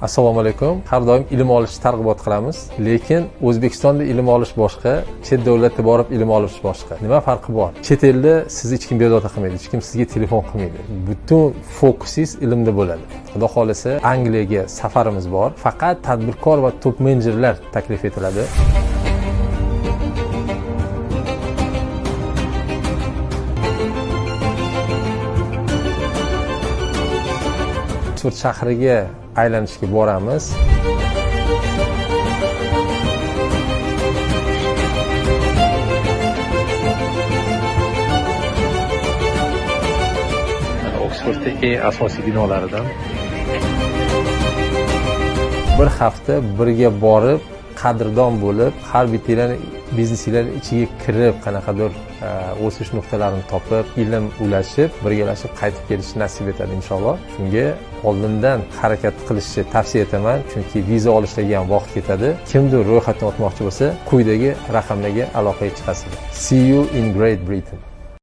Assalomu alaykum. Har doim ilm olishni targ'ibot qilamiz, lekin O'zbekistonda ilm olish boshqa, chet davlatda borib ilm olish boshqa. Nima farqi bor? Chet elda sizni hech kim bezovta qilmaydi, hech kim sizga telefon qilmaydi. Butun fokusingiz ilmda bo'ladi. Xudo xolasa Angliyaga safarimiz bor. Faqat tadbirkor va top menejerlar taklif etiladi. Oksford shahriga aylanishga boramiz. Oksfordda eng asosiy binolaridan. Bir hafta birga borib, qadrdon bo'lib, har bittalarni biznesinglarning ichiga kirib, qanaqadir o'sish nuqtalarini topib, ilm ulashib, birgalashib qaytib kelishni nasib etadi inshaalloh. Shunga oldindan harakat qilishni tavsiya etaman, chunki viza olishga ham vaqt ketadi. Kimdir ro'yxatdan o'tmoqchi bo'lsa, quyidagi raqamlarga aloqaga chiqasizlar. See you in Great Britain.